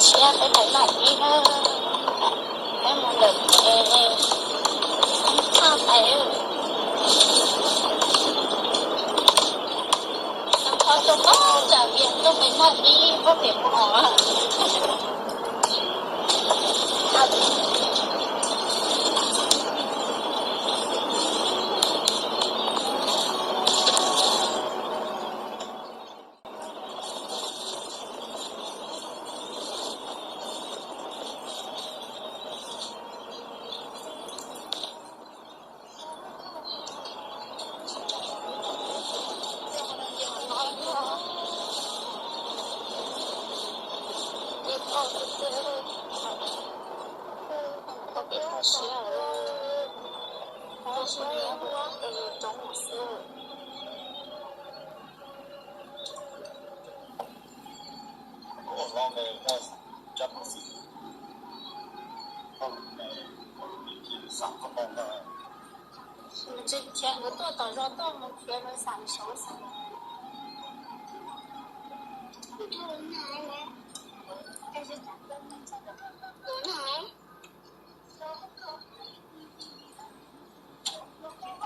Siab peb pais noj ib, peb mus lawm ces thaj pais, qhov tuaj pab tsam vias tuaj pais noj ib pob pem mov. Tsis khiav, nkawd tuaj tom zos tuaj mus khiav, nkawd xam saud xwb.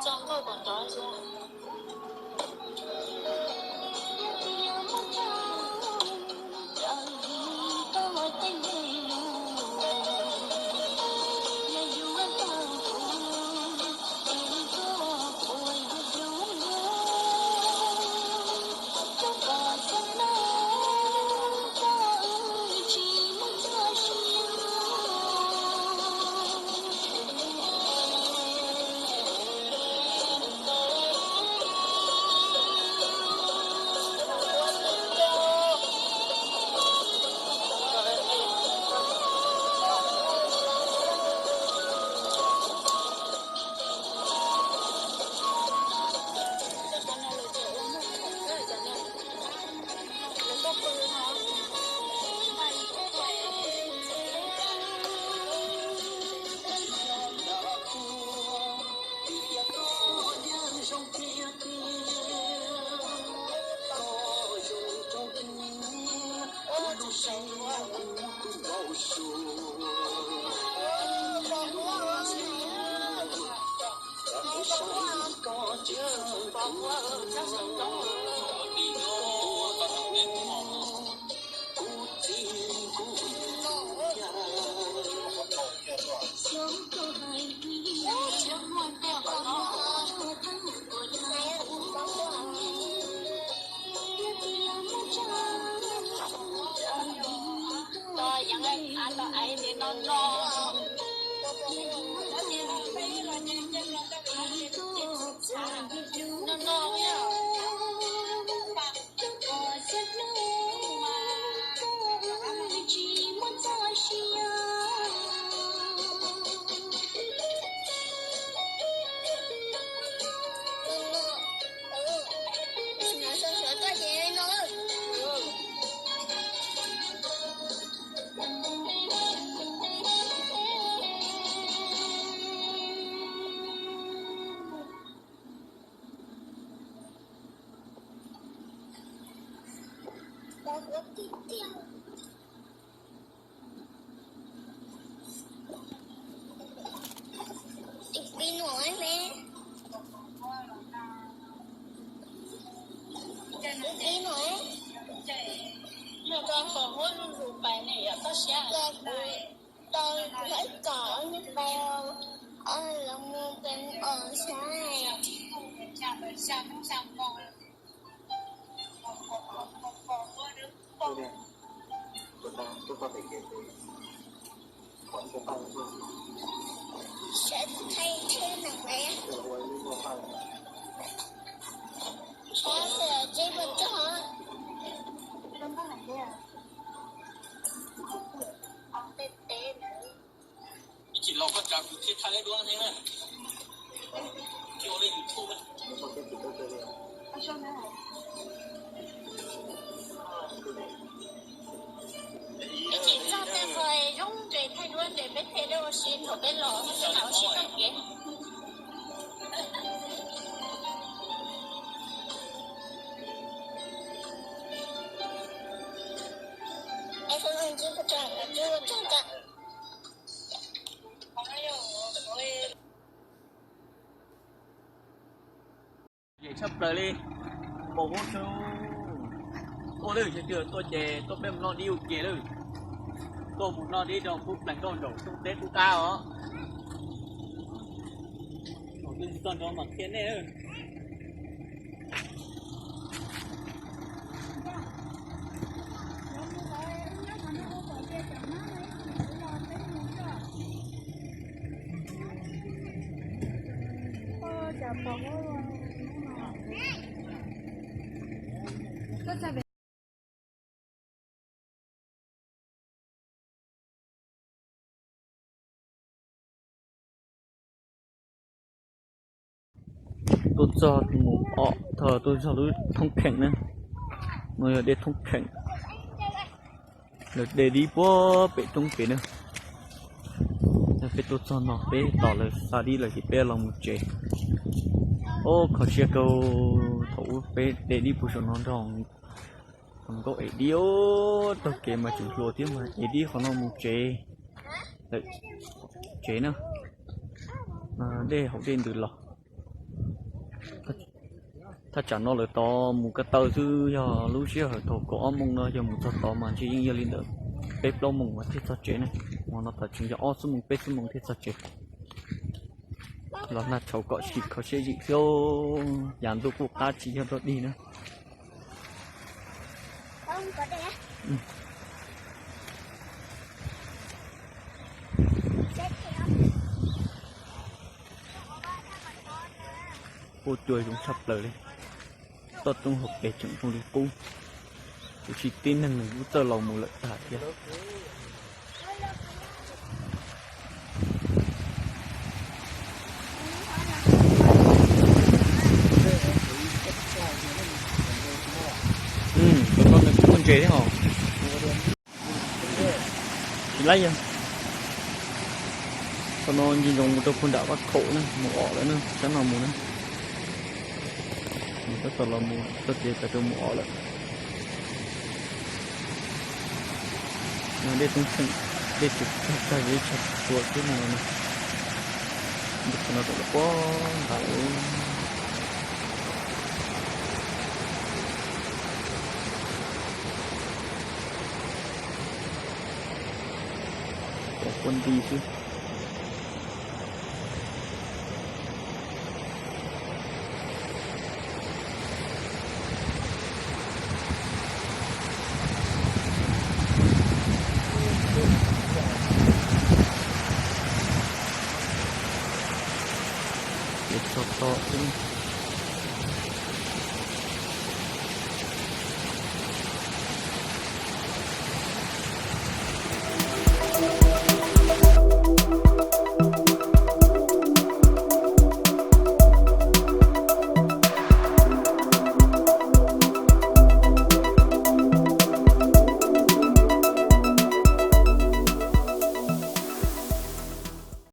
Tso nkauj kom nrov zoo. Ib pib no me, ib pib no, no rau qhov huab zuj zus pais ne yom, toj siab. Tau lawv kom nws pais, los mus pem os saib. Sawv thaij thiab nag me. Ob xwm tsis muaj txog. Ib chim los koj tsav kuv thiaj thaij duab thiab na. Thiaj ua lej YouTube na. Ib chim txog tej qhov zoo ces thaij duab ces peb thiaj li ua si thaum peb los, peb mam ua si txoj kev. Tshaj plaws li, npau huab tshoob. Tuaj lawm, sawv daws tuaj ces tuaj peb mus noj dib ua ke lawm. Tuaj mus noj dib rau qub plees nkauj nraum rooj teb qub qab os. Thaum twg txog nrad mam qhia nej. Tuaj txog mus o, tho tuaj txog lub thoob kheem na. No yog dej thoob kheem, lawv de dib puag pem roob pem na. Peb tuaj txog no peb tos lawv xa dib lawm ces peb los mus tsev. Ob, kho siab kawg, thaum ub peb de dib puag saum no nrog nkauj ev dib, taug kev mas tseem hluas thiab mas ev dib qhov no mus tsev, lawm tsev na. Dej haus dej ntws los. Thaj tsam no lawv tod mus ko taw xwb, yog lub sij hawm thaum kaum ob moos no yog mus txog tod mas ntshe yeej yog li ntawd peb plaub moos mas thiaj txog tsev ne. Hmo no tod tseem yog ob xuab moos peb xuab moos thiaj txog tsev. Los nag tshauv kom sim kho siab zim xwb, yav ntuj kuj qab tsis yog dog dig na. Quaj cua zoo tshaj plaws li. Toj roob hauv pes tseem zoo li qub, tiam sis tib neeg nws kuj txawj los mus lawm tag thiab. Cov no nws kuj muaj ntses thiab hos. Tsis laib yog. Qhov no ncig nroos mus rau puag nram vaj khaum na, mus om lawm na, sab no mus na. Mus tab tom los mus txog tias tas rau mus om lawm. No dej toob kheem, dej tsis tag tag, ib tshaj tua xwb no no. Ntu qhov no rau lawm puag nram lawm. Cov quaj nti xwb. Ces txog tod xwb.